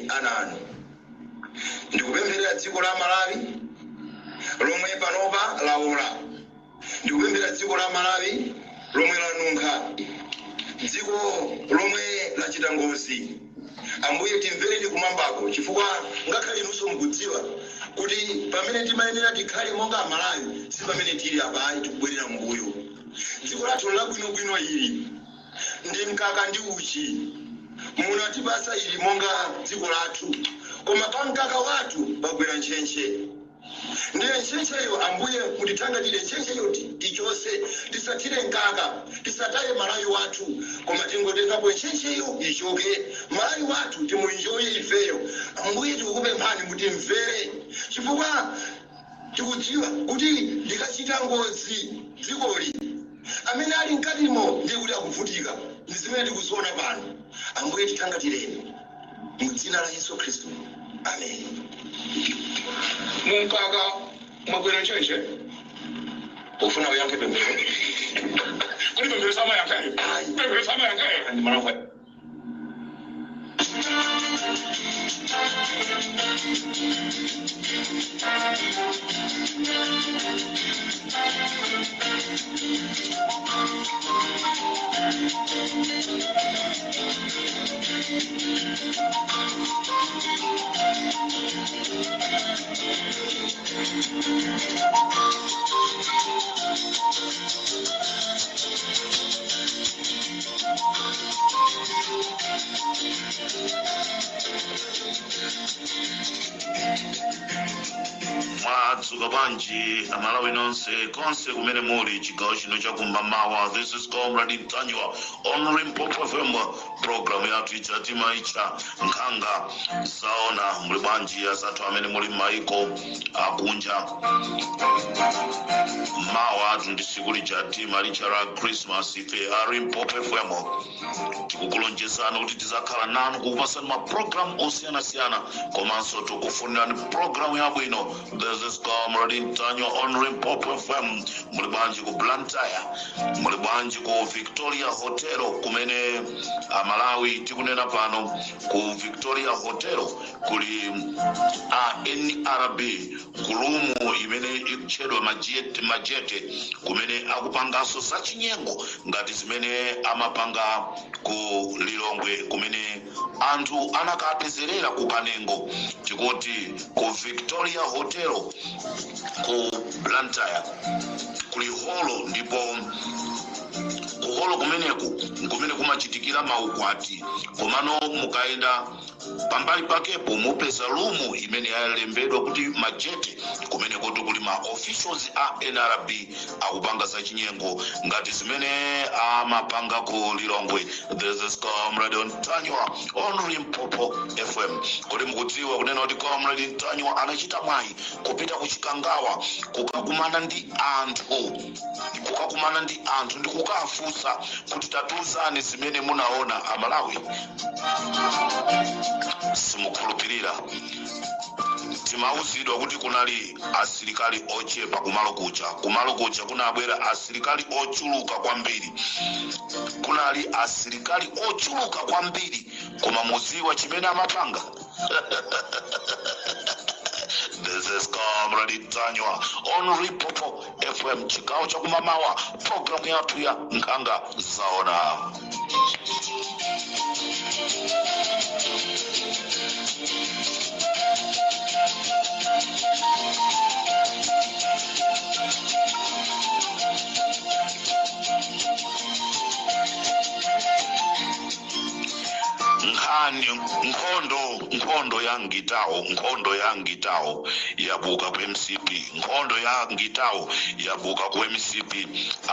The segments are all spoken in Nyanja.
Ana anu, ndikupempherera dziko la Malawi lomwe panopa laola. Ndikupemphera dziko la Malawi lomwe lanunkha, dziko lomwe lachita ngozi. Ambuye, timvereni kumwambako, chifukwa ngakhale inunso mukudziwa kuti pamene timayenera tikhale monga Amalawi si pamene tili apa ayi, tikubwerera mbuyo. Dziko lathu labwinobwino ili ndi mkaka ndi uchi munatipasa ili monga dziko lathu, koma pa mkaka wathu pagwera ntchentche. Ndiye ntchentcheyo, Ambuye, mutithangatire ntchentcheyo tichose, tisathire mkaka, tisataye Malawi wathu, koma tingotengapo ntchentcheyo ichoke, Malawi wathu timuenjoye ifeyo. Ambuye, tikukupemphani mutimvere, chifukwa tikudziwa kuti likachita ngozi dzikoli, amene ali mkatimo ndiye kuti akuvutika ndi zimene tikuziona pano. Ambuye, tithangatireni mu dzina la Yesu Khristu, amen. Mumkaka mwagwera ntchentche. Ufuna uyankhe pemphero? Kuti pemphero samayankhayo? Ayi. Pemphero samayankhayo. Ndimalankhula. Mwadzuka bwanji Amalawi nonse konse kumene muli chigawo chino chakumamawa? This is Comrade Ntanyiwa on Limpopo FM, program yathu ija timaitcha Nkhanga Zaona. Muli bwanji azathu amene muli m'maiko akunja? Mawa athu ndi tsiku lija timalitcha la Christmas. Ife a Limpopo FM tikukulonjezani kuti tizakhala nanu kukupasani maprogramu osiyanasiyana, komanso tikufunirani programu yabwino. This is Comrade Ntanyiwa on Limpopo FM. Muli bwanji ku Blantyre? Muli bwanji ku Victoria Hotel, kumene Amalawi tikunena pano ku Victoria Hotel kuli a NRB ku room imene ikutchedwa Majete, kumene akupanganso zachinyengo ngati zimene amapanga ku Lilongwe, kumene anthu anakapezerera ku Kanengo? Tikuti ku Victoria Hotel ku Blantyre kuli holo, ndipo ku holo kumeneku nkumene kumachitikira maukwati. Komano mukayenda pambali pakepo mupeza room imene yalembedwa kuti Majete, kumene kuti kuli ma officials a NRB akupanga zachinyengo ngati zimene amapanga ku Lilongwe. This is Comrade Ntanyiwa on Limpopo FM. Kodi mukudziwa kunena kuti Comrade Ntanyiwa anachita mwayi kupita ku Chikangawa kukakumana ndi anthu ndi kukafunsa kuti, "Tatiuzani zimene munaona"? Amalawi, simukhulupirira. Timauzidwa kuti kunali asilikali ochepa kumalo kuja. Kumalo kuja kunabwera asilikali ochuluka kwambiri, kunali asilikali ochuluka kwambiri. Koma muziwa chimene amapanga? This is Comrade Ntanyiwa on Limpopo FM, chigawo chakumamawa, programu yathu ya Nkhanga Zaona. Nkhani nkhondo ya ngitawo, nkhondo ya ngitawo yabuka ku MCP, nkhondo ya ngitawo yabuka ku MCP.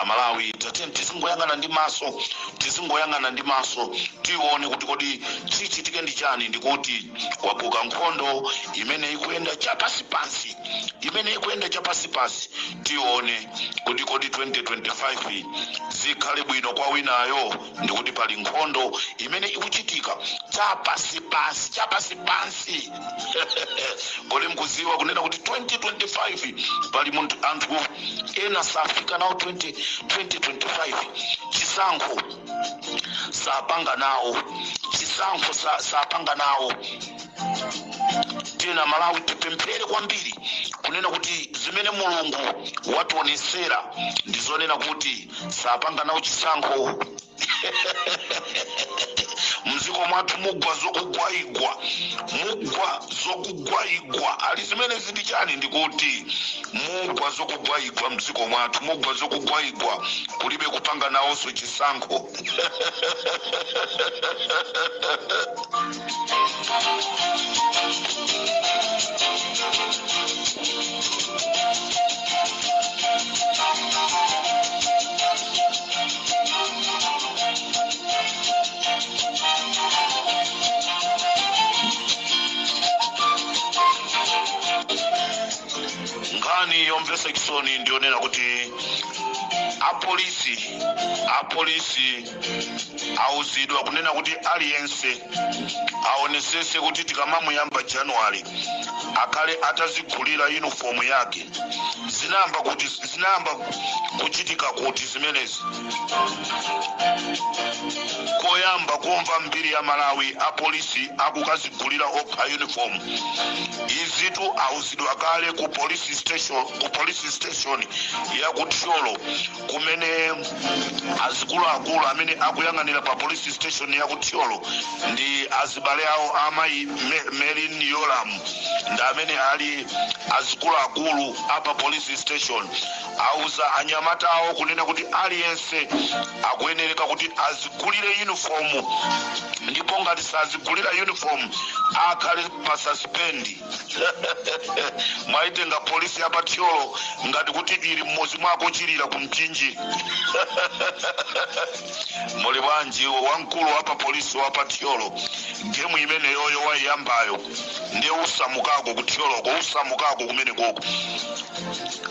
Amalawi, tatiyeni tizingoyang'ana ndi maso, tizingoyang'ana ndi maso, tione kuti kodi chichitike ndi chani. Ndikuti kwabuka nkhondo imene ikuyenda chapasipansi, imene ikuyenda chapasipansi. Tione kuti kodi 2025 zikhale bwino kwa winayo. Ndikuti pali nkhondo imene ikuchitika chapasipansi, chapasipansi. Kodi mkuziwa kunena kuti 2025 pali munthu, anthu ena safika nawo 20 2025 chisankho, sapanga nawo chisankho, sapanga nawo? Tiyeni Malawi tipemphere kwambiri kunena kuti zimene Mulungu wationesera ndi zonena kuti sapanga nawo chisankho. Mdziko mwathu mugwa zokugwaigwa, mugwa zokugwaigwa. Ali zimene zindi chani? Ndikuti mugwa zokugwaigwa mdziko mwathu, mugwa zokugwaigwa. Kulibe kupanga nawonso chisankho. Nkhani yomvetsa chisoni ndionena kuti apolisi auzidwa kunena kuti aliyense aonesese kuti tikamamuyamba January akhale atazigulira uniform yake. Zinayamba kuchitika kuti zimenezi? Koyamba kumva mbiri ya Malawi apolisi akukazigulira okha uniform. Izitu auzidwa kale ku police station ya ku Thyolo, kumene azikuluakulu amene akuyang'anira pa police station ya ku Thyolo ndi azibale awo amayi Merlyne Yolamu, ndi amene ali azikuluakulu apa police station. Auza anyamata awo kunena kuti aliyense akuyenereka kuti azigulire uniform, ndipo ngati sazigulira uniform akhale pa suspend. Mwaitenga polisi ya pa Thyolo ngati kuti ili mmodzi mwako chilira ku Mchinji. Muli bwanji wamkulu wa pa polisi wa pa Thyolo? Gemu imeneyoyo waiyambayo ndiye usamukako kuthyoloko, usamukako kumene koko.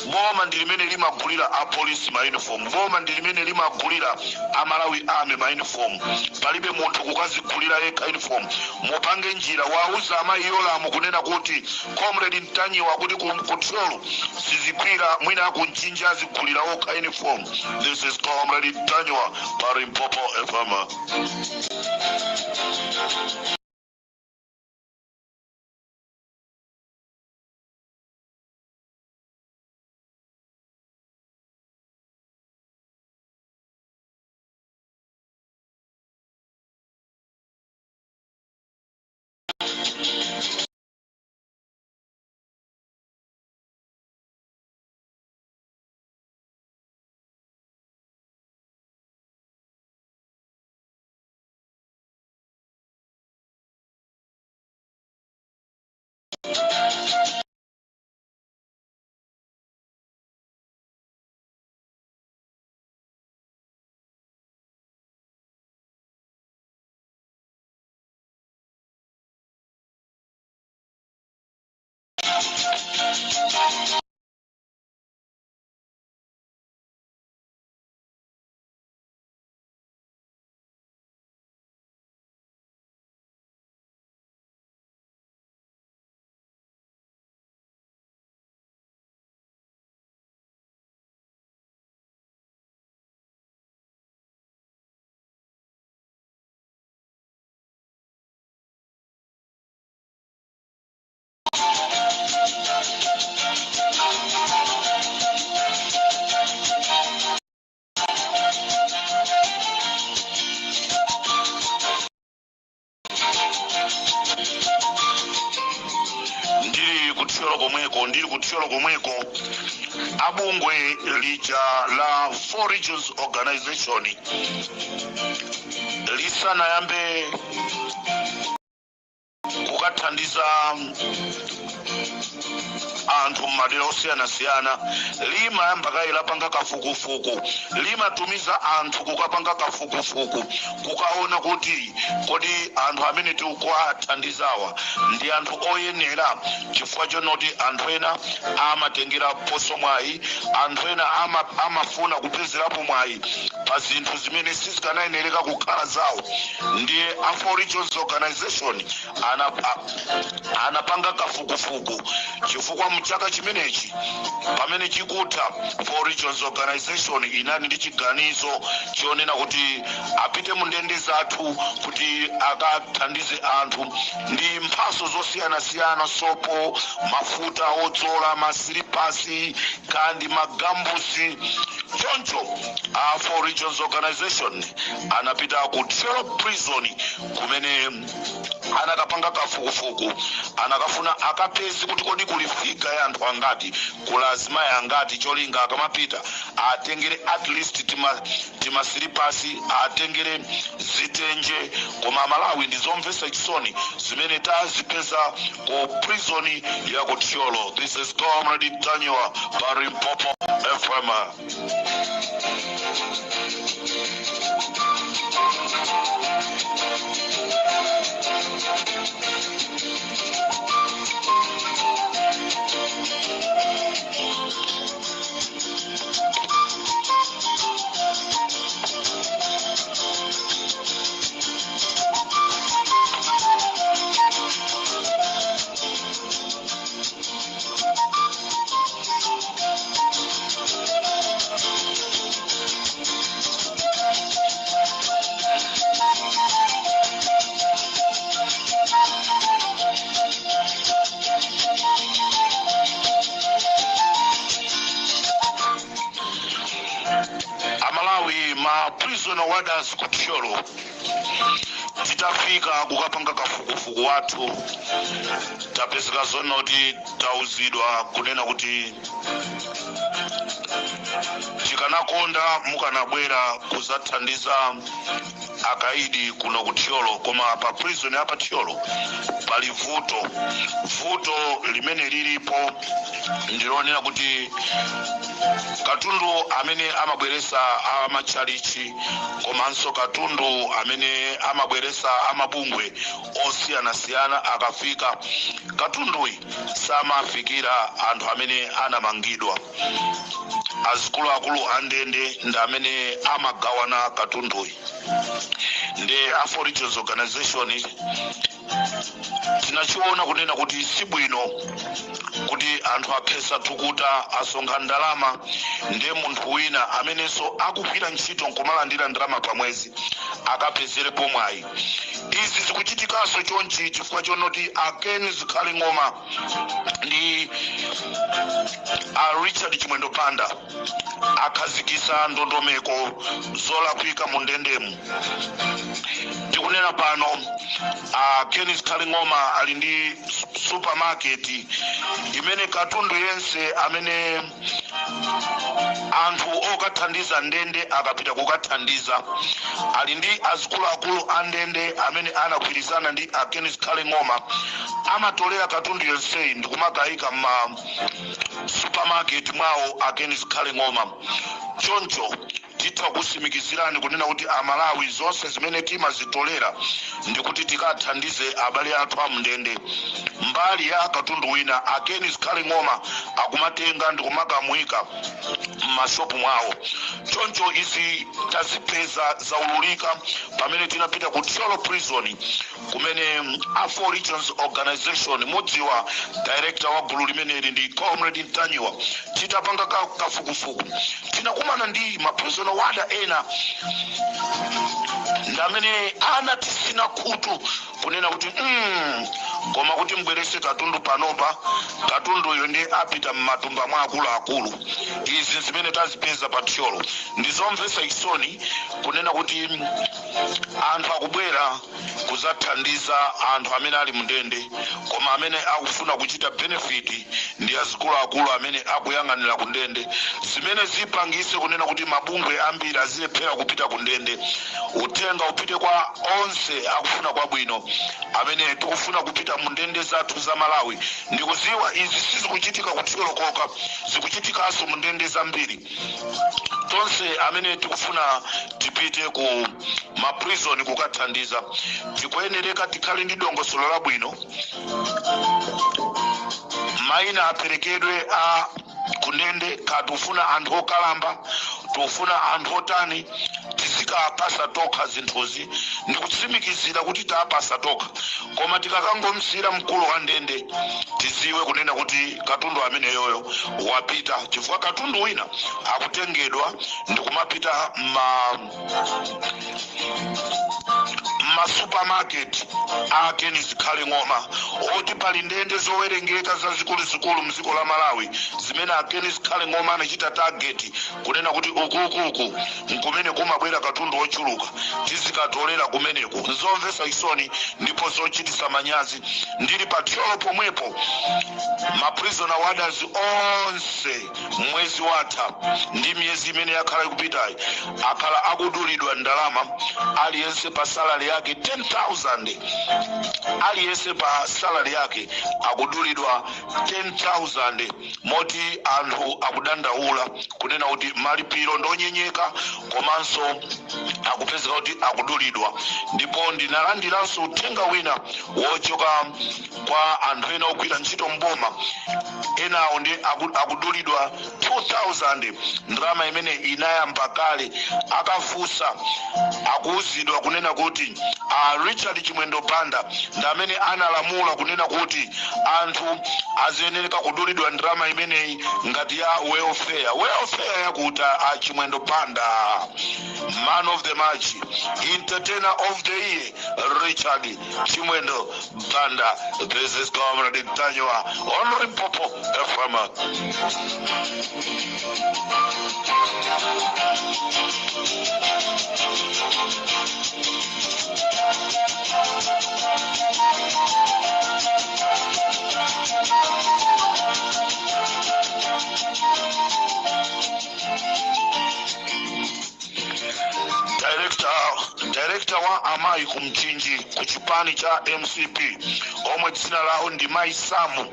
Boma ndi limene limagulira apolisi ma uniform, boma ndi limene limagulira amalawi ame ma uniform. Palibe munthu kukazigulira yekha uniform. Mupange njira. Wauza amayi Yolamu kunena kuti Comrade Mtanyiwa kuti kuthyolo sizigwira, mwina akumchinja azigulira okha uniform. This is Comrade Mtanyiwa pa Limpopo FM. Ndili kuthyolo komweko, ndili kuthyolo komweko, abungwe lija la Four Regions Organization lisanayambe kukathandiza anthu m'madera osiyanasiyana, limayamba kaye lapanga kafukufuku. Limatumiza anthu kukapanga kafukufuku, kukaona kuti kodi anthu amene tikuwathandizawa ndi anthu oyenera, chifukwa chonoti anthu ena amatengera poso mwayi, anthu ena amafuna kupezerapo mwayi. Pa zinthu zimene sizikanayenereka kukhala zawo. Ndiye a Four Regions Organization anapanga kafukufuku, chifukwa mchaka chimenechi pamene chikutha, Four Regions Organization inali ndi chiganizo chonena kuti apite mu ndende zathu kuti akathandize anthu ndi mphaso zosiyanasiyana, sopo, mafuta odzola, masilipasi kandi magambusi. Choncho a Four Regions Organization anapita ku Thyolo Prison, kumene anakapanga kafukufuku. Anakafuna akapeze kuti kodi kuli figure ya anthu angati, kuli azimayi angati, cholinga akamapita atengere at least timasilipasi, atengere zitenje. Koma Malawi, ndizomvetsa chisoni zimene tazipeza ku prison ya ku Thyolo. This is Comrade Ntanyiwa pa Limpopo FM. Amalawi, ma prison warders ku Thyolo, titafika kukapanga kafukufuku wathu, tapezeka zona kuti tauzidwa kunena kuti tikanakonda mukanabwera kuzathandiza akaidi kuno ku Thyolo, koma pa prison apa Thyolo pali vuto. Vuto limene lilipo ndilonena kuti katundu amene amabweresa amachalichi komanso katundu amene amabweresa amabungwe osiyanasiyana, akafika katunduyi samafikira anthu amene anamangidwa. Azikuluakulu andende ndi amene amagawana katunduyi. Ndi a Four Regions Organization tinachiona kunena kuti sibwino kuti anthu akhesa thukuta, asonkha ndalama, ndiye munthu wina amenenso akugwira ntchito nkumalandira ndalama pamwezi akapezerepo mwayi. Izi zikuchitikanso chonchi chifukwa chonoti a Ken Zikhale Ng'oma ndi a Richard Chimwendo Banda akhazikisa ndondomeko zolakwika mu ndendemu. Tikunena pano, a Ken Zikhale Ng'oma ali ndi supermarket imene katundu yense amene anthu okathandiza ndende akapita kukathandiza, ali ndi azikuluakulu a ndende amene anagwirizana ndi a Ken Zikhale Ng'oma, amatolera katundu yonseyi ndikumakayika ma supermarket mwawo a Ken Zikhale Ng'oma. Choncho titha kusimikizirani kunena kuti Amalawi, zonse zimene timazitolera ndikuti tikathandize abale athu amndende, mbali ya katundu wina a Ken Zikhale Ng'oma akumatenga ndikumakamwika m'mashopu mwawo. Choncho izi tazipeza zaululika pamene tinapita ku Thyolo Prison, kumene a Four Regions Organization, mudziwa director wa gulu limeneli ndi Comrade Ntanyiwa, titapanga kafukufuku tinakumana ndi ma prison warder ena ndi amene anatisina khutu kunena kuti koma kuti mbwerese katundu panopa, katunduyo ndi apita m'matumba mwa akuluakulu. Izi zimene tazipeza pa Thyolo ndizomvetsa chisoni kunena kuti anthu akubwera kuzathandiza anthu amene ali mndende, koma amene akufuna kuchita benefit ndi azikuluakulu amene akuyang'anira ku ndende, zimene zipangise kunena kuti mabungwe ambiri azilephera kupita ku ndende. Uthenga upite kwa onse akufuna kwabwino amene tikufuna kupita mu ndende zathu za Malawi. Ndikuziwa izi sizikuchitika ku Thyolo kokha, zikuchitikanso mu ndende zambiri. Tonse amene tikufuna tipite ku ma prison kukathandiza, tikuyenereka tikhale ndi dongosolo labwino. Mayina aperekedwe a kundende, katifuna anthu okalamba, Tikufuna anthu otani? Tizikapasa tokha zinthuzi ndikutsimikizira kuti tapasa tokha, koma tikakangomsira mkulu wa ndende, tiziwe kunena kuti katundu ameneyoyo wapita, chifukwa katundu wina akutengedwa ndikumapita masupermarket ake. Zikhale Ng'oma oti pali ndende zowerengeka zazikuluzikulu mdziko la Malawi zimene akeni Zikhale Ng'oma anachita target kunena kuti ukukuku nkumene kumabwera katundu wochuluka, tizikatolera kumeneku. Nzomvetsa chisoni ndipo zochitisa manyazi. Ndili pa Thyolo pomwepo, maprisoner warders onse mwezi watha ndi miyezi imene yakhala ikupitayi akhala akudulidwa ndalama, aliyense pa salary yake 10,000, aliyense pa salary yake akudulidwa 10,000, moti anthu akudandaula kunena kuti malipiro ndonyenyeka, komanso akupezeka kuti akudulidwa. Ndipo ndinalandiranso uthenga wina wochoka kwa anthu ena ogwira ntchito mboma, enawo ndi akudulidwa 2000. Ndalama imene inayamba kale. Akafunsa, akuuzidwa kunena kuti a Richard Chimwendo Banda ndi amene analamula kunena kuti anthu aziyenereka kudulidwa ndalama imeneyi ngati ya welfare. Welfare yakuti a Chimwendo Banda, man of the match, entertainer of the year, Richard Chimwendo Banda. This is Comrade Ntanyiwa on Limpopo FM. Director wa amayi ku Mchinji ku chipani cha MCP, omwe dzina lawo ndi Mayi Samu,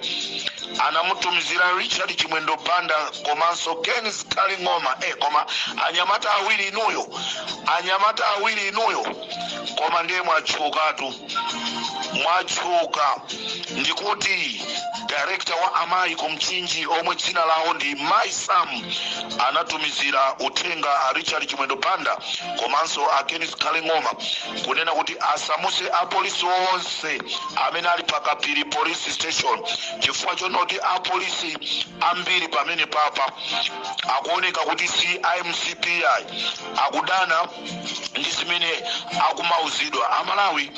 anamutumizira Richard Chimwendo Banda komanso Ken Zikhale Ng'oma. Koma anyamata awiri inuyo, anyamata awiri inuyo, koma ndiye mwatchukatu, mwatchuka. Ndikuti director wa amayi ku Mchinji, omwe dzina lawo ndi Mai Sam, anatumizira uthenga a Richard Chimwendo Banda komanso a Ken Zikhale Ng'oma kunena kuti asamuse apolisi onse amene ali pakapiri Police Station, chifukwa chonoti apolisi ambiri pamene papa akuoneka kuti si iMCP, akudana ndi zimene akumauzidwa. Amalawi,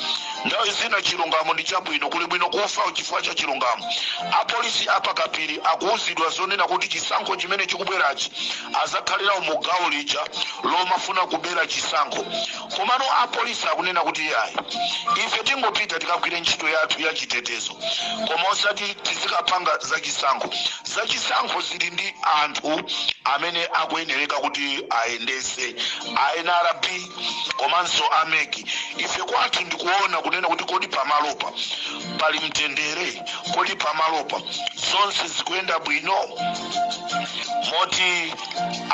nthawi zina chilungamo ndi chabwino, kuli bwino kufa chifukwa cha chilungamo. Apolisi apakapiri akuuzidwa zonena kuti chisankho chimene chikubwerachi azakhalira mu gawo lija lomafuna kubera chisankho. Komano apolisi akunena kuti yayi, ife tingopita tikagwire ntchito yathu ya chitetezo, koma osati tizikapanga zachisankho. Zachisankho zili ndi anthu amene akuyenereka kuti ayendese, a NRB komanso a MEC. Ife kwathu ndikuona kunena kuti kodi pamalopa pali mtendere? Kodi pamalopa zonse zikuyenda bwino? Moti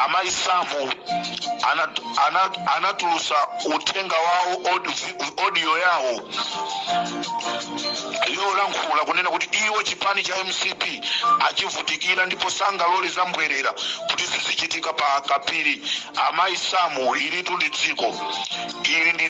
amayi Samu anatulusa uthenga wawo, audio yawo yolankhula kunena kuti iwo chipani cha MCP achivutikira ndipo sangalole zambwerera kuti zizichitika pa Kapiri. Amayi Samu, ilitu ndi dziko ili ndi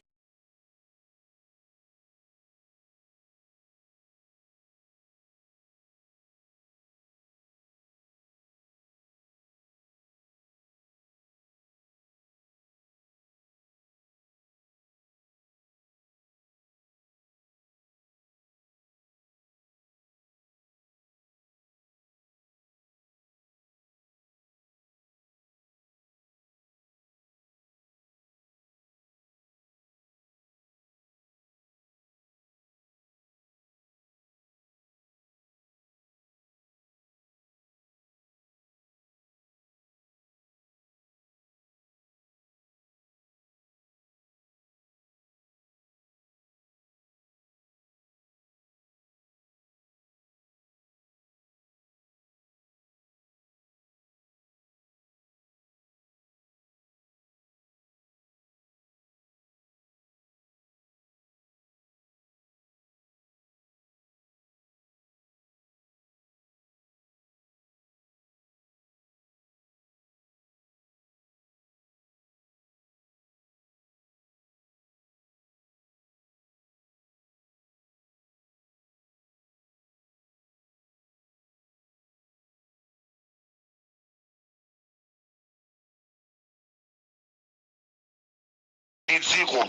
Dziko,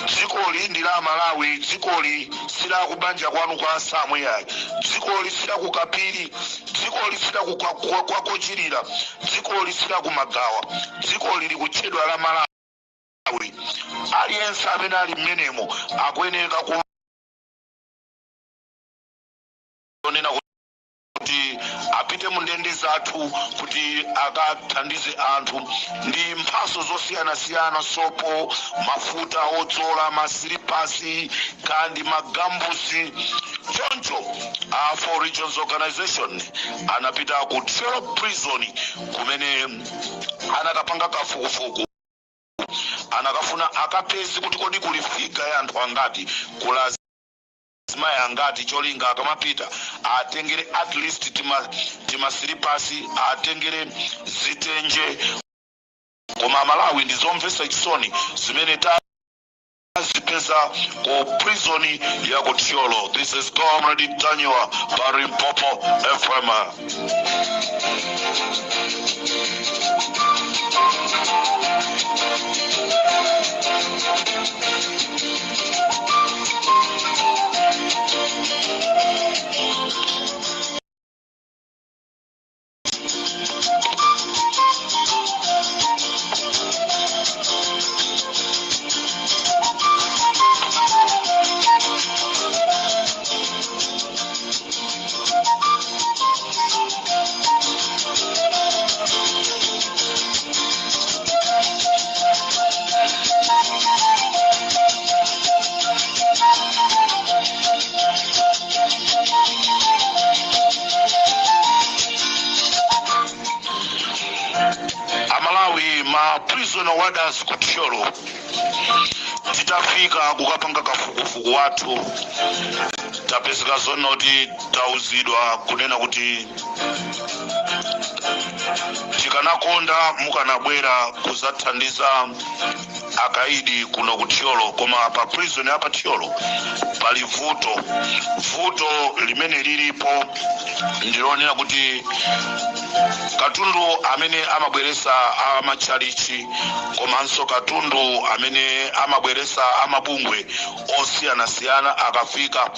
dzikoli ndi la Malawi. Dzikoli silakubanja kwanu kwa Samwe yayi. Dzikoli silakukapiri. Dzikoli silakukochirira. Dzikoli silakumagawa. Dzikoli likutchedwa la Malawi. Aliyense amene ali mmenemo akuyeneka kunena kuti apite mu ndende zathu kuti akathandize anthu ndi mphaso zosiyanasiyana, sopo, mafuta odzola, masilipasi kandi magambusi. Choncho a Four Regions Organization anapita ku Thyolo Prison kumene anakapanga kafukufuku. Anakafuna akapeze kuti kodi kuli figure ya anthu angati, kula azimayi angati, cholinga akamapita atengere at least timasilipasi, atengere zitenje. Koma Malawi, ndizomvetsa chisoni zimene tazipeza ku prison ya ku Thyolo. This is Comrade Ntanyiwa pa Limpopo FM. Amalawi, ma prison warders ku Thyolo, titafika kukapanga kafukufuku wathu, tapezeka zona kuti tauzidwa kunena kuti tikanakonda mukanabwera kuzathandiza akaidi kuno ku Thyolo, koma pa prison apa Thyolo pali vuto. Vuto limene lilipo ndilonena kuti katundu amene amabweresa amachalichi komanso katundu amene amabweresa amabungwe osiyanasiyana, akafika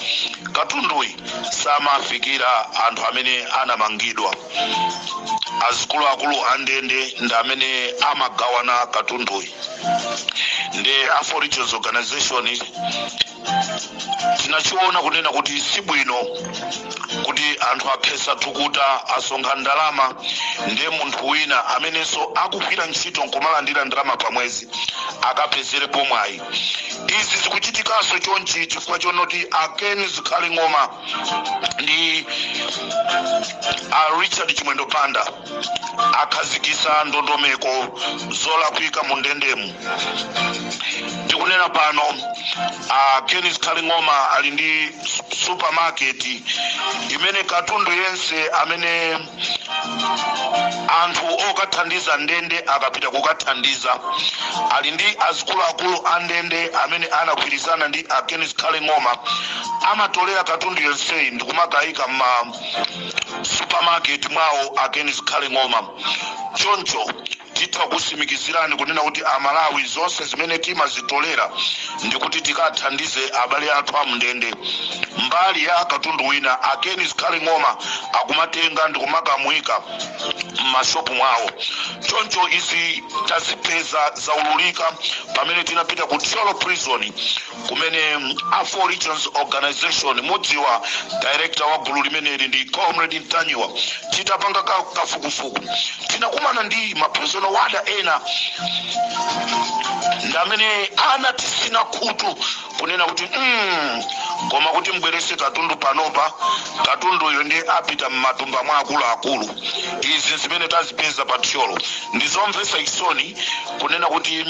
katunduyi samafikira anthu amene anamangidwa. Azikuluakulu andende ndi amene amagawana katunduyi. Ndi a Four Regions Organization tinachiona kunena kuti sibwino kuti anthu akhesa thukuta, asonkha ndalama, ndiye munthu wina amenenso akugwira ntchito nkumalandira ndalama pamwezi akapezerepo mwayi. Izi zikuchitikanso chonchi chifukwa chonoti a Ken Zikhale Ng'oma ndi a Richard Chimwendo Banda akhazikisa ndondomeko zolakwika mu ndendemu. Tikunena pano, a Ken Zikhale Ng'oma ali ndi supermarket imene katundu yense amene anthu okathandiza ndende akapita kukathandiza, ali ndi azikuluakulu a ndende amene anagwirizana ndi a Ken Zikhale Ng'oma, amatolera katundu yonseyi ndikumakayika ma supermarket mwawo a Ken Zikhale Ng'oma. Choncho titha kusimikizirani kunena kuti Amalawi, zonse zimene timazitolera ndikuti tikathandize abale athu amndende, mbali ya katundu wina a Ken Zikhale Ng'oma akumatenga ndikumakamwika m'mashopu mwawo. Choncho izi tazipeza, zaululika pamene tinapita ku Thyolo Prison kumene a Four Regions Organization, mudziwa director wa gulu limeneli ndi Comrade Ntanyiwa, titapanga kafukufuku tinakumana ndi ma prison warder ena ndi amene anatisina khutu kunena kuti koma kuti mbwerese katundu panopa, katunduyo ndi apita m'matumba mwa akuluakulu. Izi zimene tazipeza pa Thyolo ndizomvetsa chisoni kunena kuti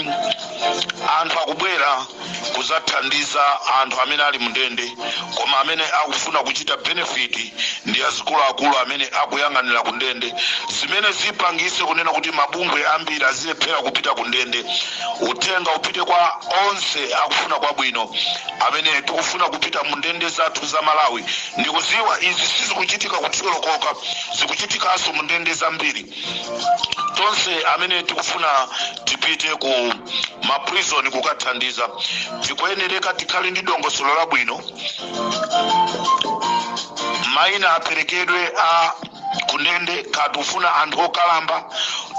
anthu akubwera kuzathandiza anthu amene ali mndende, koma amene akufuna kuchita benefit ndi azikuluakulu amene akuyang'anira ku ndende, zimene zipangise kunena kuti mabungwe Ambiri azilephera kupita ku ndende. Uthenga upite kwa onse akufuna kwabwino amene tikufuna kupita mu ndende zathu za Malawi. Ndikuziwa izi sizikuchitika kuThyolo kokha, zikuchitikanso mu ndende zambiri. Tonse amene tikufuna tipite ku maprison kukathandiza, tikuyenereka tikhale ndi dongosolo labwino. Mayina aperekedwe a kundende, ka tikufuna anthu okalamba,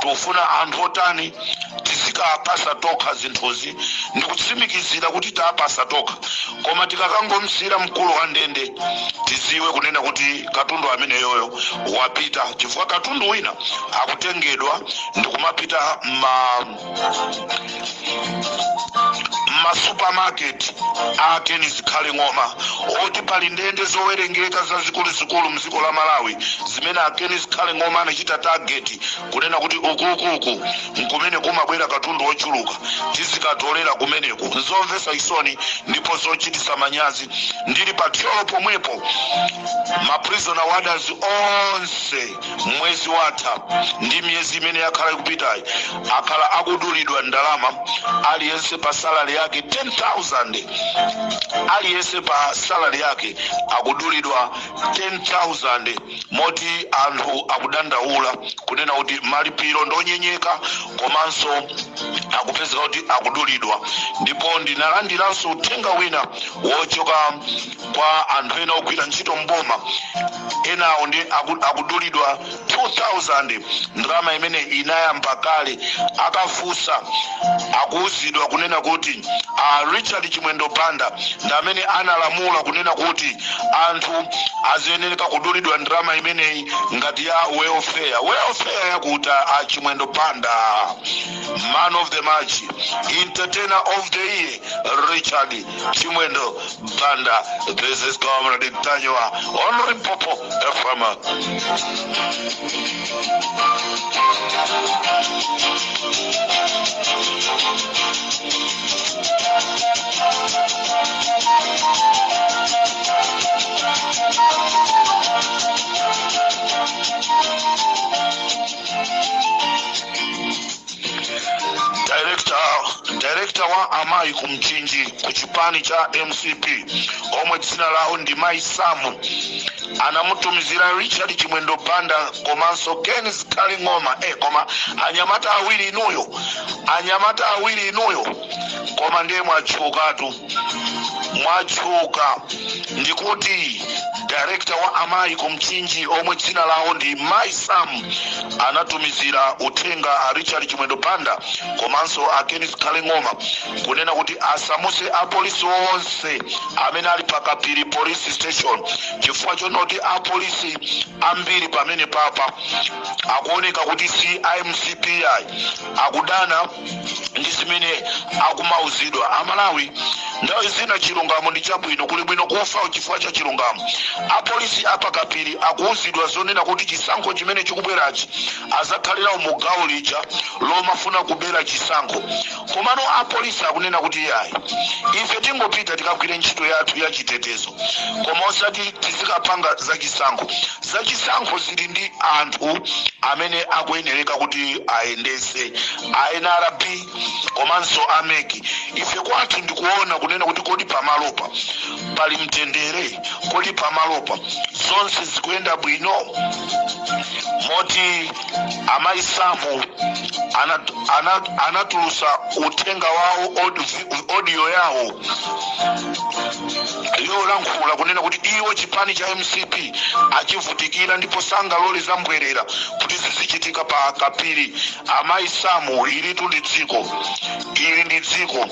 tikufuna anthu otani, tizikapasa tokha zinthuzi ndikutsimikizira kuti tapasa tokha. Koma tikakangomsira mkulu wa ndende, tiziwe kunena kuti katundu ameneyoyo wapita, chifukwa katundu wina akutengedwa ndikumapita masupermarket ake. Zikhale Ng'oma oti pali ndende zowerengeka zazikuluzikulu mdziko la Malawi zimene akeni Zikhale Ng'oma anachita target kunena kuti ukukuku nkumene kumabwera katundu wochuluka, tizikatolera kumeneku. Nzomvetsa chisoni ndipo zochitisa manyazi. Ndili pa Thyolo pomwepo, maprisoner warders onse mwezi watha ndi miyezi imene yakhala ikupitayi akhala akudulidwa ndalama, aliyense pa salary yake 10,000. Aliyense pa salary yake akudulidwa 10,000, moti anthu akudandaula kunena kuti malipiro ndonyenyeka, komanso akupezeka kuti akudulidwa. Ndipo ndinalandiranso uthenga wina wochoka kwa anthu ena ogwira ntchito mboma, enawo ndi akudulidwa 2000. Ndalama imene inayamba kale. Akafunsa, akuuzidwa kunena kuti a Richard Chimwendo Banda ndi amene analamula kunena kuti anthu aziyenereka kudulidwa ndalama imeneyi ngati ya welfare. Welfare yakuti a Chimwendo Banda, man of the match, entertainer of the year, Richard Chimwendo Banda. This is Comrade Ntanyiwa on Limpopo FM. Director wa amayi ku Mchinji ku chipani cha MCP, omwe dzina lawo ndi Mayi Samu, anamutumizira Richard Chimwendo Banda komanso Ken Zikhale Ng'oma. Koma anyamata awiri inuyo, anyamata awiri inuyo, koma ndiye mwatchukatu, mwatchuka. Ndikuti director wa amayi ku Mchinji, omwe dzina lawo ndi Mai Sam, anatumizira uthenga a Richard Chimwendo Banda komanso a Ken Zikhale Ng'oma kunena kuti asamuse apolisi onse amene ali pa Kapiri Police Station, chifukwa chonoti apolisi ambiri pamene papa akuoneka kuti si iMCP, akudana ndi zimene akumauzidwa. Amalawi, nthawi zina chilungamo ndi chabwino, kuli bwino kufa chifukwa cha chilungamo. Apolisi apakapiri akuuzidwa zonena kuti chisankho chimene chikubwerachi azakhalira mu gawo lija lomafuna kubera chisankho. Komano apolisi akunena kuti yayi, ife tingopita tikagwire ntchito yathu ya chitetezo, koma osati tizikapanga zachisankho. Zachisankho zili ndi anthu amene akuyenereka kuti ayendese, a NRB komanso a MEC. Ife kwathu ndikuona kunena kuti kodi pamalopa pali mtendere? Kodi pamalopa zonse zikuyenda bwino? Moti amayi Samu anatulusa uthenga wawo, audio yawo yolankhula kunena kuti iwo chipani cha MCP achivutikira ndipo sangalole zambwerera kuti zizichitika pa Kapiri. Amayi Samu, ilitu ndi dziko, ili ndi dziko,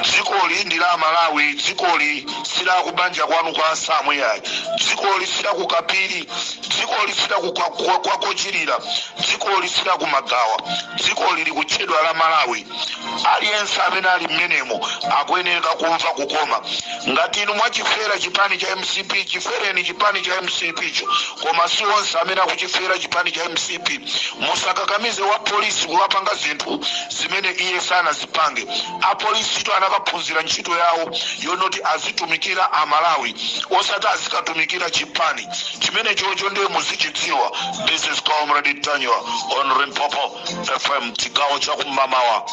dzikoli ndi la Malawi. Dzikoli silakubanja kwanu kwa Samu yayi, dzikoli silakukapiri, dzikoli silakukochirira, dzikoli silakumagawa, dzikoli likutchedwa la Malawi. Aliyense amene ali mmenemo akuyenera kumva kukoma. Ngati inu mwachifera chipani cha MCP, chifereni chipani cha MCP cho, koma si onse amene akuchifera chipani cha MCP. Musakakamize wa polisi kuwapanga zinthu zimene iye sanazipange. Apolisi to anakaphunzira ntchito yawo yonoti azitumikira Amalawi, osati azikatumikira chipani chimene chocho. Ndiye muziti. Muzichidziwa. This is Comrade Ntanyiwa on Limpopo FM, chigawo cha kumamawa.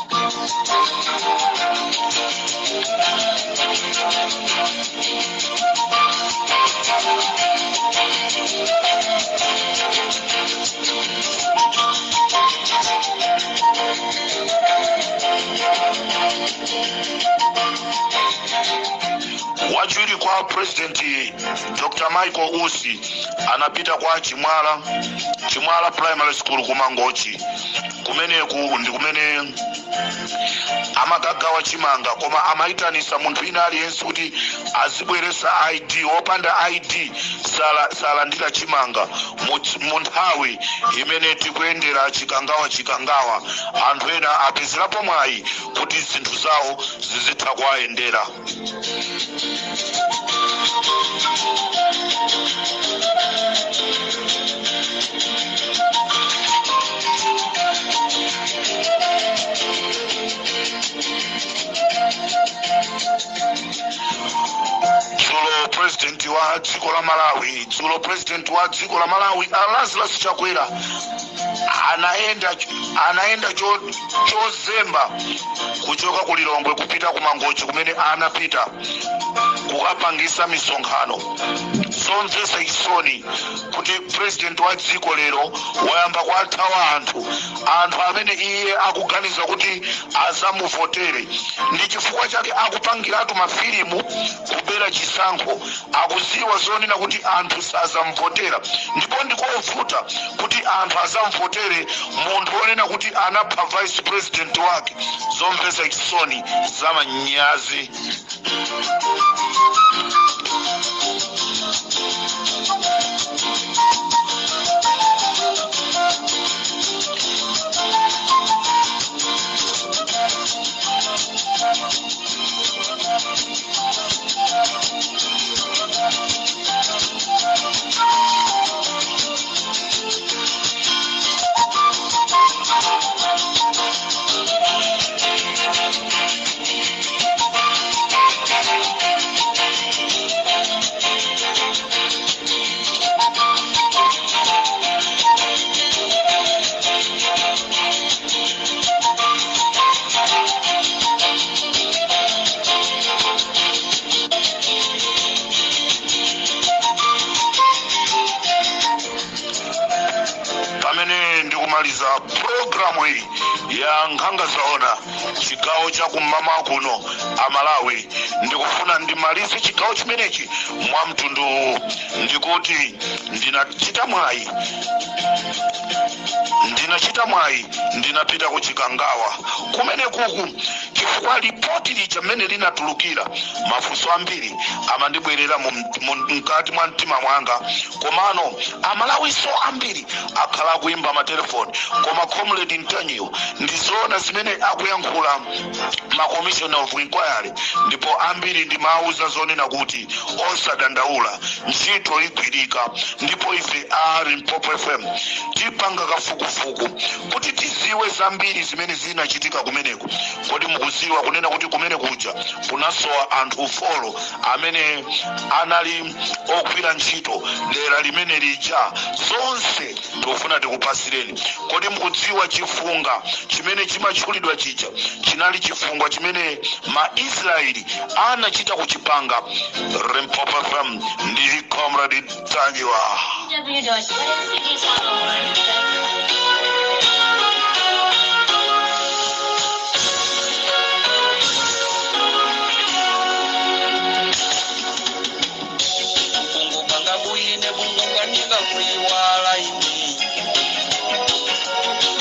Wachiwiri kwa President Dr Michael Usi anapita kwa Chimwala, Chimwala Primary School kuMangochi. Kumeneku ndi kumene amakagawa chimanga, koma amayitanisa munthu ina aliyense kuti azibweresa ID. Wopanda ID salandira chimanga. Mu nthawi imene tikuyendera Chikangawa, Chikangawa, anthu ena apezerapo mwayi kuti zinthu zawo zizitha kuwayendera. Dzulo president wa dziko la Malawi, dzulo president wa dziko la Malawi a Lazarus Chakwera anaenda chozemba kuchoka ku Lilongwe kupita ku Mangochi, kumene anapita kukapangisa misonkhano. Zomvetsa chisoni kuti president wa dziko lero wayamba kuathawa anthu, anthu amene iye akuganiza kuti azamuvotere. Ndi chifukwa chake akupangiratu mafilimu kubera chisankho. Akuziwa zonena kuti anthu sazamuvotera, ndipo ndikovuta kuti anthu azamvotere munthu wonena kuti anapha vice president wake. Zomvetsa chisoni, zamanyazi. Pamene ndikumaliza programu iyi ya Nkhanga Zaona, chigawo cha kum'mawa kuno, Amalawi, ndikufuna ndimalize chigawo chimenechi mwa mtundu uwu. Ndikuti ndinachita mwayi, ndinapita ku Chikangawa kumene kuku, chifukwa lipoti lija mmene linatulukira, mafunso ambiri amandibwerera mkati mwa mtima mwanga. Komano Amalawiso ambiri akhala akuimba matelefoni. Koma Comrade Ntanyiwa, ndizoona zimene akuyankhula ma commission of inquiry? Ndipo ambiri ndimawuza zonena kuti osadandaula, ntchito igwirika, ndipo ife a Limpopo FM tipanga kafukufuku kuti tiziwe zambiri zimene zinachitika kumeneko. Kodi mukuziwa kunena kuti kumene kuja kunasowa anthu 4 amene anali ogwira ntchito dera limene lija? Zonse tikufuna tikupasireni. Kodi mukudziwa chifunga chimene chimatchulidwa chija chinali chifunga chimene Maisraeli anachita kuchipanga? Limpopo FM, ndi Comrade Ntanyiwa. www.weddingcd.org. Kungupanga bwine bungunganika kuiwala ine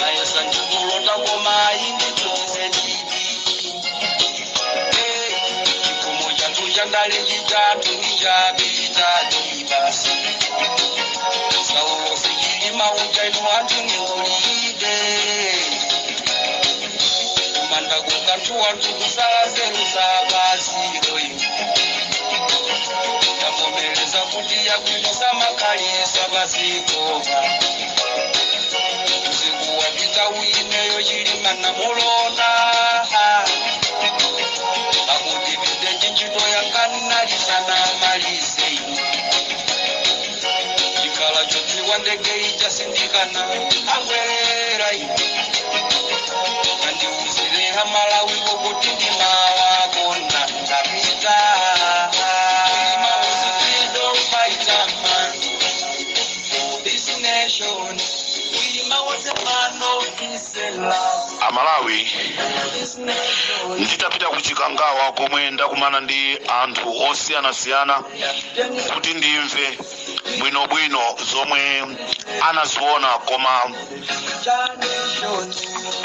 mayesa ndikulota koma inditsonse ndidi chikomo chathu chandale chitatu nichapitadi basi. Saulo sichilima uja inu anthu ningolide kumanda kukanthu wanthu kusalazerusa pasiro inu yavomereza kuti yakwino samakhalisa pasikopa usiku wapita uyineyo Chilima namulona pakuti pite chinchito yanganalisana malise inu chikhala chodziwa. Ndege ija sindikana akwera ine andiuzire Amalawi wokuti ndimawakonda. Ndapita. Chilima was a freedom fighter man for this nation. Chilima was a man of peace and love. Amalawi, This nation. nditapita ku Chikangawa komwe ndakumana ndi anthu osiyanasiyana kuti ndimve bwinobwino zomwe anaziona, koma Nation.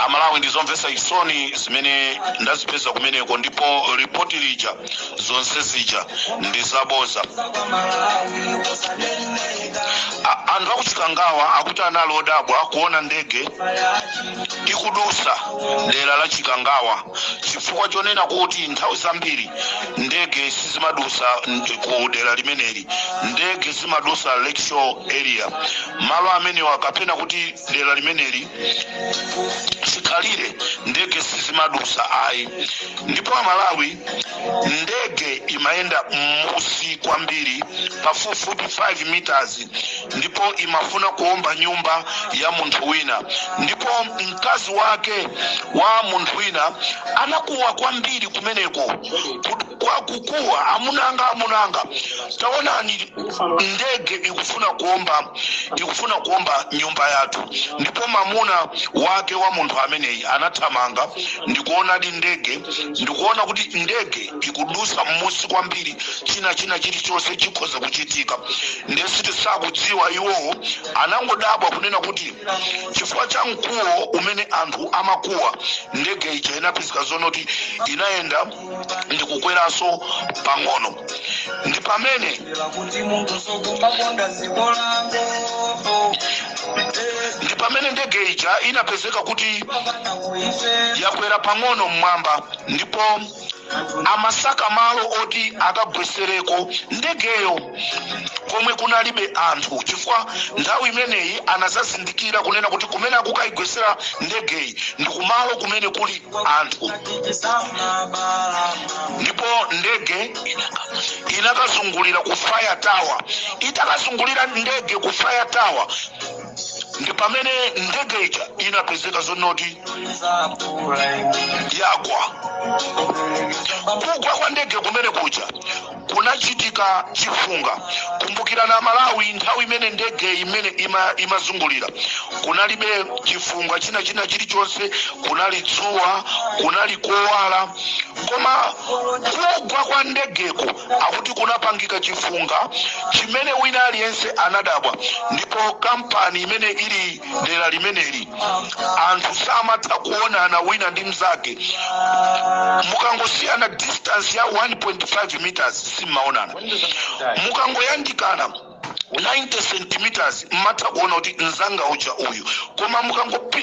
Amalawi, ndizomvetsa chisoni zimene ndazipeza kumeneko, ndipo ripoti lija, zonse zija ndi zaboza. Malawi wosaneneka. Anthu akuchikangawa akuti anali odabwa kuona ndege ikudusa dera la Chikangawa, chifukwa chonena kuti nthawi zambiri ndege sizimadusa ku dera limeneli. Ndege zimadusa Lakeshore area, malo amenewa kapena kuti dera limeneli chikhalire ndege sizimadusa ayi. Ndipo Amalawi, ndege imayenda m'musi kwambiri, pafupifupi 5 meters, ndipo imafuna kuomba nyumba ya munthu wina, ndipo mkazi wake wa munthu wina anakuwa kwambiri kumeneko, kwa kukuwa, "Amunanga, amunanga, taonani, ndege ikufuna kuomba nyumba yathu." Ndipo mamuna wake wa munthu ameneyi anathamanga ndikuonadi ndege, ndikuona kuti ndege ikudusa m'musi kwambiri, china chilichonse chikhoza kuchitika. Ndesiti sakudziwa iwowo, anangodabwa kunena kuti chifukwa cha mkuwo umene anthu amakuwa, ndege ija inapezeka zonoti inayenda ndikukweranso pang'ono. Ndi pamene Kuti munthu sokumakonda dziko lango. Ndi pamene ndege ija inapezeka kuti Pakana kuife. yakwera pang'ono mmwamba, ndipo amasaka malo oti akagwesereko ndegeyo komwe kunalibe anthu, chifukwa nthawi imeneyi anazazindikira kunena kuti kumene akukayigwesera ndegeyi ndi kumalo kumene kuli anthu. Ndipo ndege inakazungulira ku fire tower. Itakazungulira ndege ku fire tower, ndi pamene ndege ija inapezeka zonoti yagwa. Kugwa kwa ndege kumene kuja kunachitika chifunga. Kumbukirana Malawi, nthawi imene ndege imene imazungulira kunalibe chifunga china chilichonse, kunali dzuwa, kunali kowala, koma kugwa kwa ndegeko akuti kunapangika chifunga chimene wina aliyense anadabwa. Ndipo kampani imene ili dera limeneli, anthu samatha kuonana wina ndi mnzake. Mukangosiyana distance ya 1.5 meters, simmaonana. Mukangoyandikana 90 centimeters, mmatha kuona kuti mzanga uja uyu, koma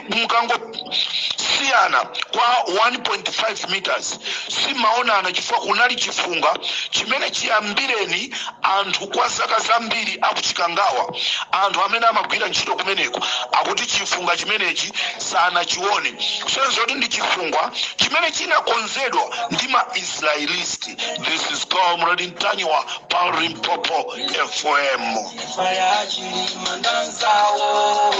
mukangosiyana kwa 1.5 meters, simaonana, chifukwa kunali chifunga chimene chiyambireni anthu kwa zaka zambiri akuchikangawa. Anthu amene amagwira ntchito kumeneko akuti chifunga chimenechi sanachione, kusonyeza kuti ndi chifunga chimene chinakonzedwa ndi ma Israelist. This is Comrade Ntanyiwa pa Limpopo FM. Imfa ya Chilima ndanzawo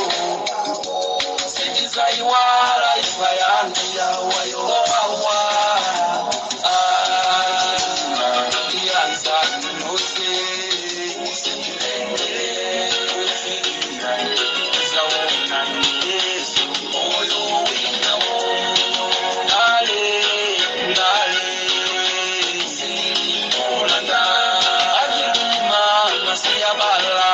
sitizaiwala, imfa yanu yawa yowawa iyanzanose usendilendele zaona Yesu moyo winawo ndale ndale simulanda achilima masiyabala.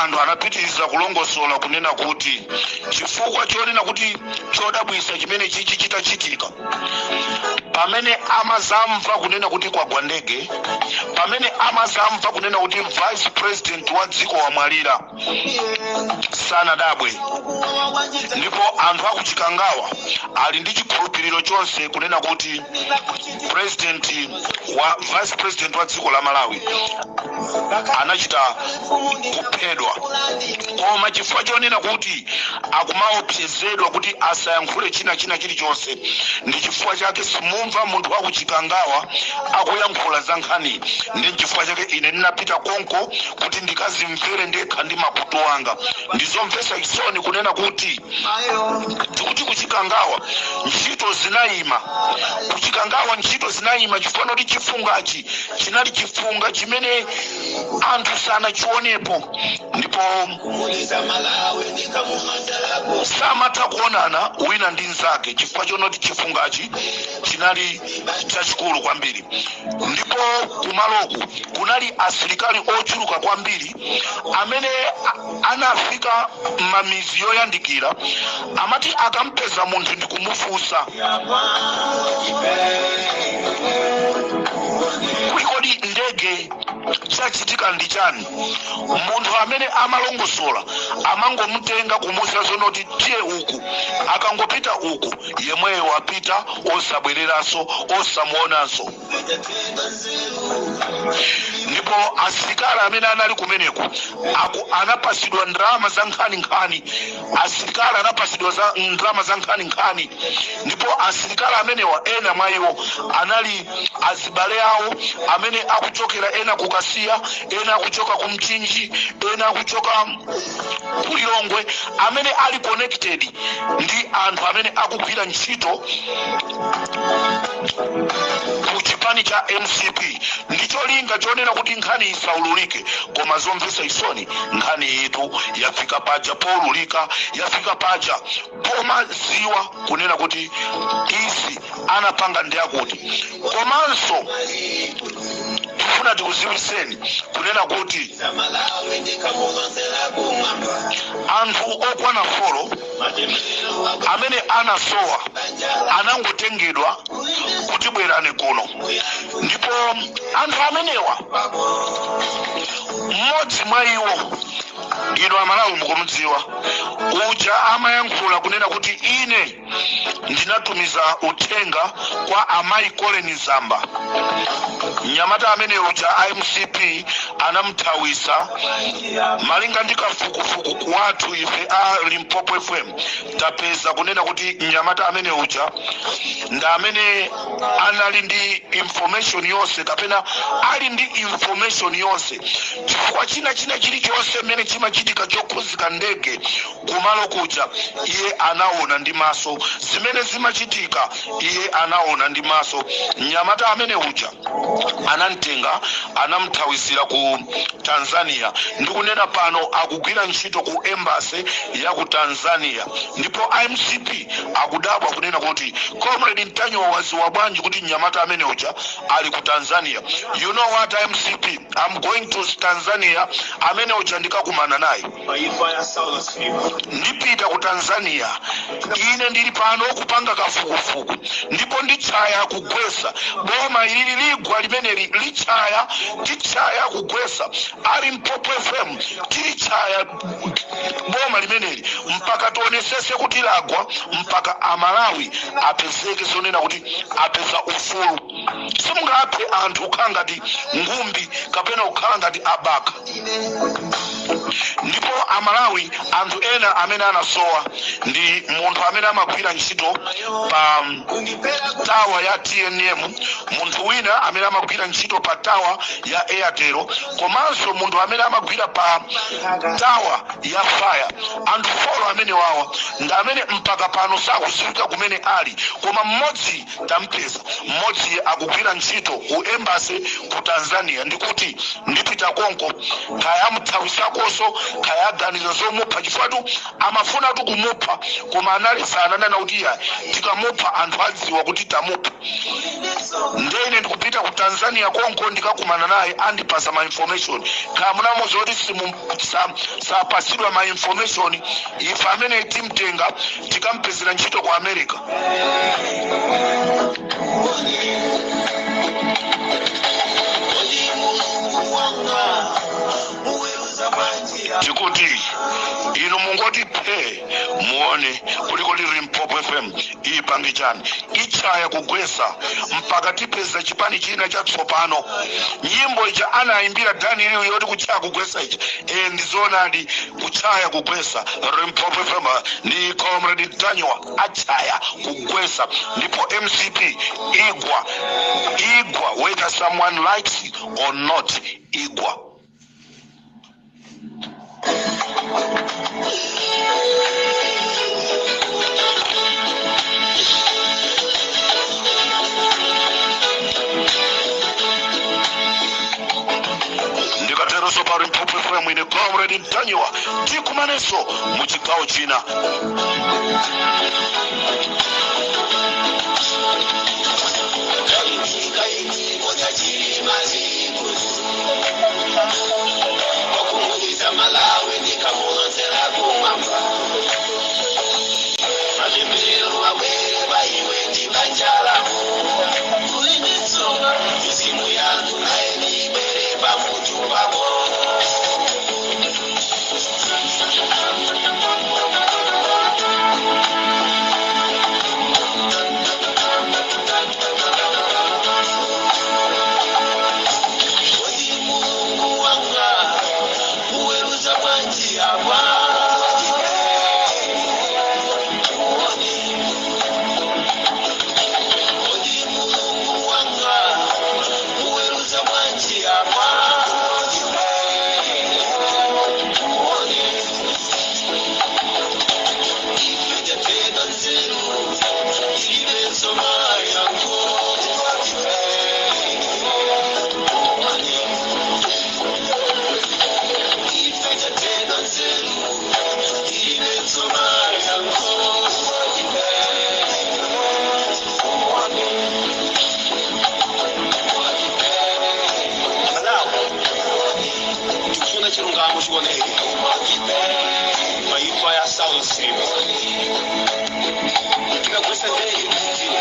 Anthu anapitiriza kulongosola kunena kuti chifukwa chonena kuti chodabwisa chimene chichi chitachitika, pamene amazamva kunena kuti kwagwa ndege, pamene amazamva kunena kuti vice president wa dziko wamwalira, sanadabwe. Ndipo anthu akuChikangawa ali ndi chikhulupiriro chonse kunena kuti president wa vice president wa dziko la Malawi anachita kuphedwa. Koma chifukwa chonena kuti akumaopsezedwa kuti asayankhule china chilichonse, ndi chifukwa chake simumva munthu wakuChikangawa akuyankhula za nkhani. Ndi chifukwa chake ine ndinapita konko kuti ndikazimvere ndekha ndi makutu anga. Ndizomvetsa chisoni kunena kuti tikuti kuChikangawa ntchito zinayima. KuChikangawa ntchito zinayima chifukwa noti chifungachi chinali chifunga chimene anthu sanachionepo, ndipo samatha kuonana wina ndi nzake chifukwa chonoti chifungachi chinali chachikulu kwambiri. Ndipo kumaloku kunali asilikali ochuluka kwambiri amene anafika m'mamizi yoyandikira. Amati akampeza munthu ndi kumufunsa kuti, "Kodi ndege chachitika ndi chani?" Munthu amene amalongosola amangomutenga kumuuza zonoti, "Tiye uku." Akangopita uku, yemweyo wapita, osabwereranso, osamuonanso. Ndipo asilikali amene anali kumeneku anapasidwa ndalama za nkhaninkhani. Asilikali anapasidwa za ndalama za nkhaninkhani. Ndipo asilikali amenewa, ena mwa iwo anali azibale awo amene akuchokera ena ku Kasiya, ena akuchoka ku Mchinji, ena akuchoka ku Lilongwe, amene ali connected ndi anthu amene akugwira ntchito ku chipani cha MCP, ndi cholinga chonena kuti nkhani isaululike. Koma zomvetsa chisoni, nkhani itu yafika paja poululika, yafika paja pomaziwa kunena kuti izi anapanga ndi akuti. Komanso tifuna tikuziwiseni kunena kuti anthu okwana 4 amene anasowa anangotengedwa kuti bwerani kuno. Ndipo anthu amenewa, mmodzi mwa iwo inu Amalawi mukumudziwa, uja amayankhula kunena kuti, "Ine ndinatumiza uthenga kwa amayi Colleen Zamba." Mnyamata amene uja iMCP anamthawisa. Malinga ndi kafukufuku kwathu ife a Limpopo FM, tapeza kunena kuti mnyamata amene uja ndi amene anali ndi information yonse, kapena ali ndi information yonse, chifukwa china chilichonse mmene chimachitika chokhuzika ndege kumalo kuja, iye anaona ndi maso. Zimene zimachitika, iye anaona ndi maso. Mnyamata amene uja anamtenga, anamthawisira ku Tanzania. Ndikunena pano akugwira ntchito ku embassy ya ku Tanzania. Ndipo iMCP akudabwa kunena kuti Comrade Ntanyiwa waziwa bwanji kuti mnyamata amene uja ali ku Tanzania? You know what, iMCP, I'm going to Tanzania. Amene uja ndikakumana naye. Ndipita ku Tanzania. Ine ndili pano kupanga kafukufuku, ndipo ndichaya kugwesa boma ilili. Ligwa limeneli lichaya, tichaya kugwesa. Ali Mpopo FM, tilichaya boma limeneli mpaka tionesese kuti lagwa, mpaka Amalawi apezeke zonena kuti apeza ufulu. Simungaphe anthu kukhala ngati ngumbi kapena kukhala ngati abaka. Ndipo Amalawi, anthu ena amene anasowa ndi munthu amene amagwira ntchito pa tower ya TNM, munthu wina amene amagwira ntchito pa tower ya Airtel, komanso munthu amene amagwira pa tower ya Fire. Anthu 4 amene wawa ndi amene mpaka pano sakudziwika kumene ali. Koma mmodzi tampeza, mmodzi akugwira ntchito ku embassy ku Tanzania. Ndikuti ndipita konko, kaya amuthawisakonso, kaya aganiza zomupha, chifukwa amafunatu kumupha, koma analesana nana kuti iya, tikamupha anthu adziwa kuti tamupha. Ndene ndikupita. Ndipita ku Tanzania konko, ndikakumana naye, andipasa ma information. Kamunamuza kuti sapasidwa ma information. Ife amene timtenga, tikampezera ntchito ku America. Kodi Mulungu wanga uweruza bwanji? Tikuti inu mungoti phe, muone kuliko li Limpopo FM ipange chani. Ichaya kugwesa mpaka tipeza chipani china chatsopano. Nyimbo ija anayimbira Daniel yoti kuchaya kugwesa ichi, e, ndizoonadi, kuchaya kugwesa. Limpopo FM ndi Comrade Daniel achaya kugwesa, ndipo MCP igwa, igwa, whether someone likes it or not, igwa. Ndikateronso pa Limpopo FM, ine Comrade Daniel, tikumanenso mu chigawo china. Kaini, Kaini, kodya chilimaziku wakumuliza Malawi ndikamulonzera kumwamba. Mapemberero abwere paiwe ndibanjala kulinditsoka mizimu yanthu naye nibwere pamutu pako. Kodi Mulungu wanga uweruza bwanji apa? Kodi Mulungu wanga uweruza bwanji apa? Ife tapedwa nzeru, ilibenso mayankho. Ife tapedwa nzeru, ilibenso mayankho. Malawi tikufuna chilungamo chioneke paimfa ya South Stream. Tikagwesa ndege mdziko,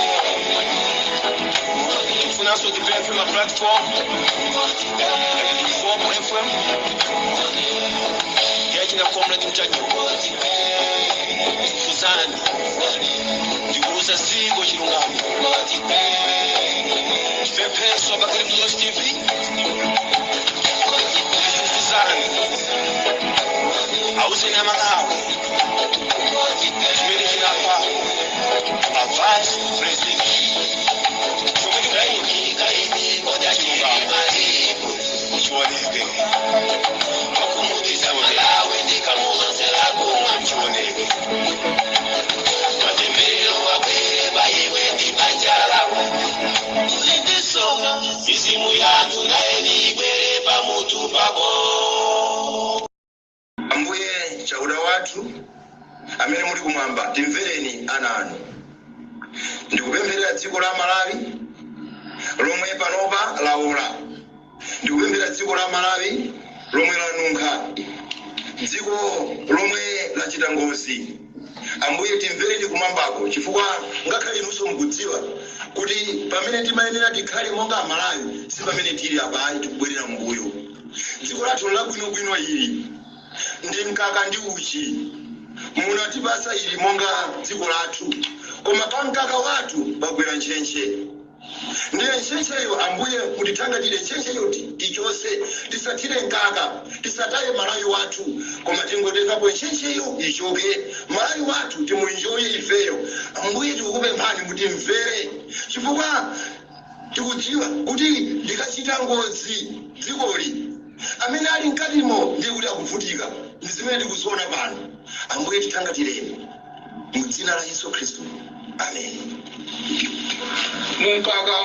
tikufunanso tipemphe ma platform ngati Limpopo FM yachina Comrade Mtanyiwa, fufuzani ndikuuza dziko chilungamo. Tipemphenso Bakili Muluzi TV, fufuzani, auzeni Amalawi chimene chinapha a vice president. Chomwe Kaini, Kaini, kodya chilungamo chilimaziku chioneke, wakumuliza Malawi ndikamulonzera kumwamba. chioneke. Matembero abwere paiwe ndibanjala kulindisoka mizimu yanthu naye nibwere pamutu pako. Ambuye Chauta wathu amene muli kumwamba, timvereni ana anu. Ndikupempherera dziko la Malawi lomwe panopa laola. Ndikupemphera dziko la Malawi lomwe lanunkha, dziko lomwe lachita ngozi. Ambuye, timvereni kumwambako, chifukwa ngakhale inunso mukudziwa kuti pamene timayenera tikhale monga Amalawi si pamene tili apayi. Tikubwerera mbuyo. Dziko lathu labwinobwino ili ndi mkaka ndi uchi munatipasa ili monga dziko lathu, koma pa mkaka wathu pagwera ntchentche. Ndiye ntchentcheyo, Ambuye, mutithangatire ntchentcheyo tichose, tisathire mkaka, tisataye Malawi wathu, koma tingotengapo ntchentcheyo ichoke, Malawi wathu timuenjoye ifeyo. Ambuye, tikukupemphani mutimvere, chifukwa tikudziwa kuti likachita ngozi dzikoli, amene ali mkatimo ndiye kuti akuvutika, ndi zimene tikuziona pano. Ambuye, tithangatireni mu dzina la Yesu Khristu, amen. Munkaka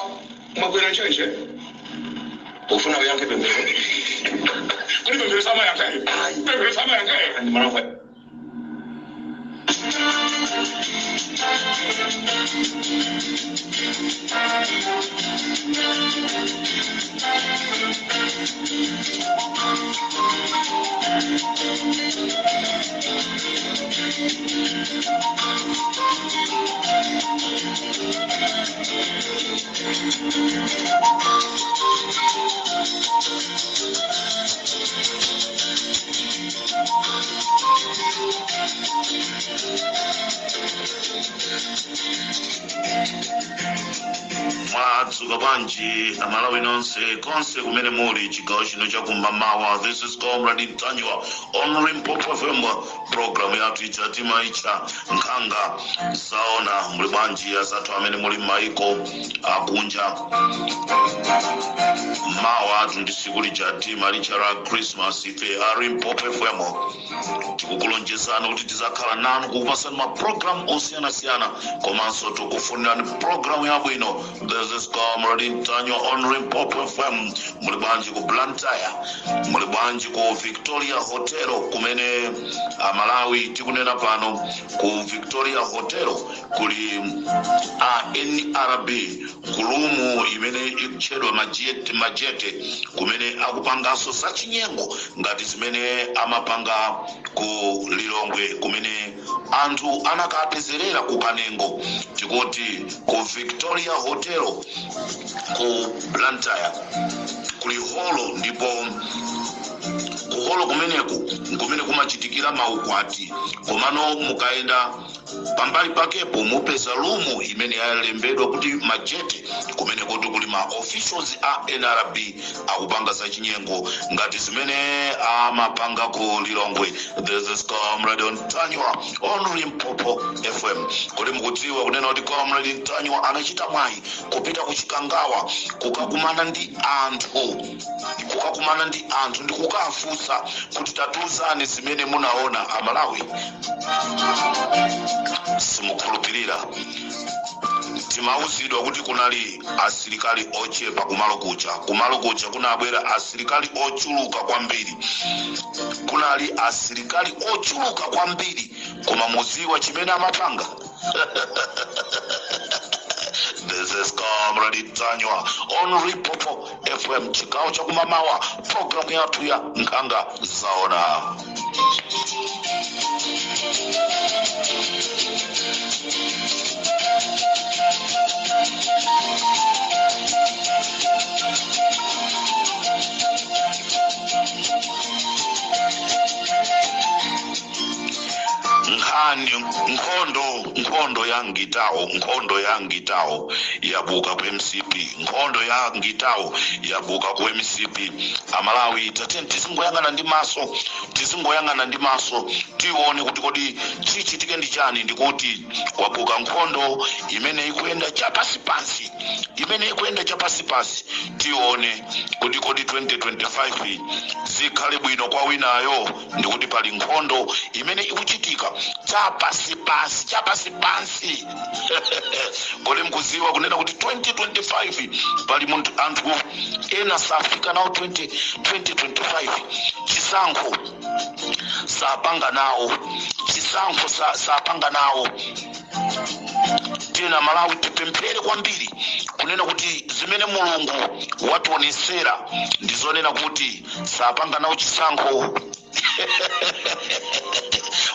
mwabwera ntchentche. Ufuna uyankhe pemphero? Kodi pemphero samayankha? Ayi. Pemphero samayankha? Ndimalankhula. Mwadzuka bwanji Amalawi nonse konse kumene muli chigawo chino chakumamawa? This is Comrade Ntanyiwa on Limpopo FM. Program yathu ija timaitcha Nkhanga Zaona. Muli bwanji azathu amene muli m'maiko akunja? Mawa athu ndi tsiku lija timalitcha la Christmas. Ife a Limpopo FM tikukulonjezani kuti tizakhala nanu kukupasani ma program osiyanasiyana, komanso tikufunirani program yabwino. This is Comrade Ntanyiwa on Limpopo FM. Muli bwanji ku Blantyre? Muli bwanji ku Victoria Hotel, kumene Amalawi tikunena pano ku Victoria Hotel kuli a NRB, ku room imene ikutchedwa Majete, Majete, kumene akupanganso zachinyengo ngati zimene amapanga ku Lilongwe, kumene anthu anakapezerera ku Kanengo? Tikuti ku Victoria Hotel ku Blantyre kuli holo, ndipo kuholo kumeneku nkumene kumachitikira maukwati. Komano mukayenda pambali pakepo mupeza room imene yalembedwa kuti Majete, kumene kuti kuli ma officials a NRB akupanga zachinyengo ngati zimene amapanga ku Lilongwe. This is Comrade Ntanyiwa on Limpopo FM. Kodi mukudziwa kunena kuti Comrade Ntanyiwa anachita mwayi kupita ku Chikangawa kukakumana ndi anthu ndi kukafunsa kuti, "Tatiuzani zimene munaona"? Amalawi, simukhulupirira. Timauzidwa kuti kunali asilikali ochepa kumalo kuja. Kumalo kuja kunabwera asilikali ochuluka kwambiri. Kunali asilikali ochuluka kwambiri, koma muziwa chimene amapanga? This is Comrade Ntanyiwa on Limpopo FM, chigawo chakumamawa, programu yathu ya Nkhanga Zaona. Nkhani nkhondo ya ngitawo, nkhondo ya ngitawo yabuka ku MCP. Nkhondo ya ngitawo yabuka ku MCP. Amalawi, tateni tizingoyang'ana ndi maso, tizingoyang'ana ndi maso, tione kuti kodi chichitike ndi chani. Ndikuti kwabuka nkhondo imene ikuyenda chapasipansi, imene ikuyenda chapasipansi. Tione kuti kodi 2025 zikhale bwino kwa winayo. Ndikuti pali nkhondo imene ikuchitika chapasipansi, chapasipansi. Kodi mkuziwa kunena kuti 2025 pali munthu, anthu ena safika nawo 20 2025 chisankho? Sapanga nawo chisankho, sapanga nawo. Tena Malawi tipemphere kwambiri kunena kuti zimene Mulungu wationesera ndizonena kuti sapanga nawo chisankho.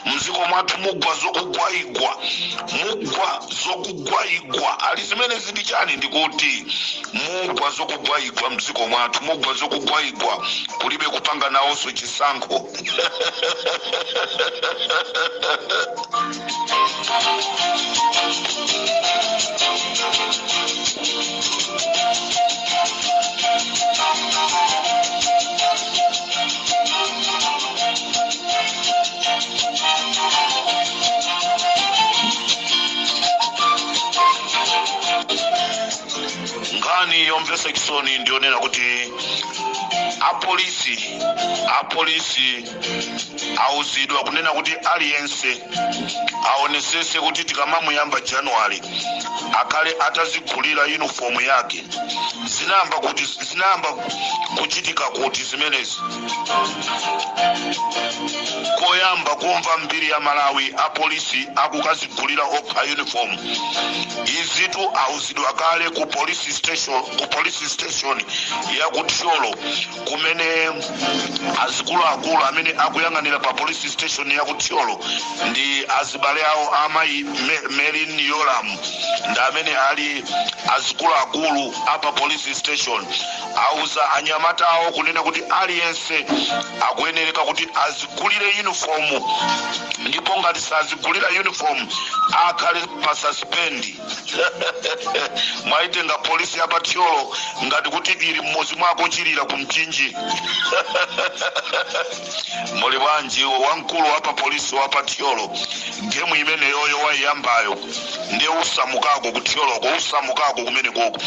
Mdziko mwathu mugwa zokugwaigwa, mugwa zokugwaigwa. Ali zimene zindi chani? Ndikuti mugwa zokugwaigwa mdziko mwathu, mugwa zokugwaigwa. Kulibe kupanga nawonso chisankho. Nkhani yomvetsa chisoni ndionena kuti apolisi auzidwa kunena kuti aliyense aonesese kuti tikamamuyamba January akhale atazigulira uniform yake. Zinayamba kuchitika kuti zimenezi? Koyamba kumva mbiri ya Malawi apolisi akukazigulira okha uniform. Izitu auzidwa kale ku police station ya ku Thyolo. Kumene azikuluakulu amene akuyang'anira pa police station ya kuThyolo ndi azibale awo amayi Merlyne Yolamu, ndi amene ali azikuluakulu apa police station, auza anyamata awo kunena kuti aliyense akuyenereka kuti azigulire uniform, ndipo ngati sazigulira uniform akhale pa suspend. Mwaitenga polisi ya paThyolo ngati kuti ili mmodzi mwako chilira ku Mchinji. Muli bwanji, wamkulu wa pa polisi wa paThyolo? Gemu imeneyoyo waiyambayo, ndiye usamukako kuThyoloko, usamukako kumene koko.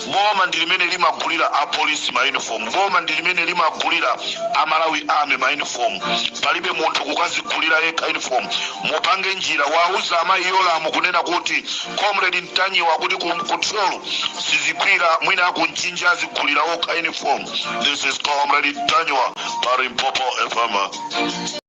Boma ndi limene limagulira apolisi ma uniform, boma ndi limene limagulira aMalawi Army ma uniform. Palibe munthu kukazigulira yekha uniform. Mupange njira, wauza amayi Yolamu kunena kuti Comrade Ntanyiwa kuti kuThyolo sizigwira, mwina akuMchinji azigulira okha uniform. This is Comrade Ntanyiwa pa Limpopo FM.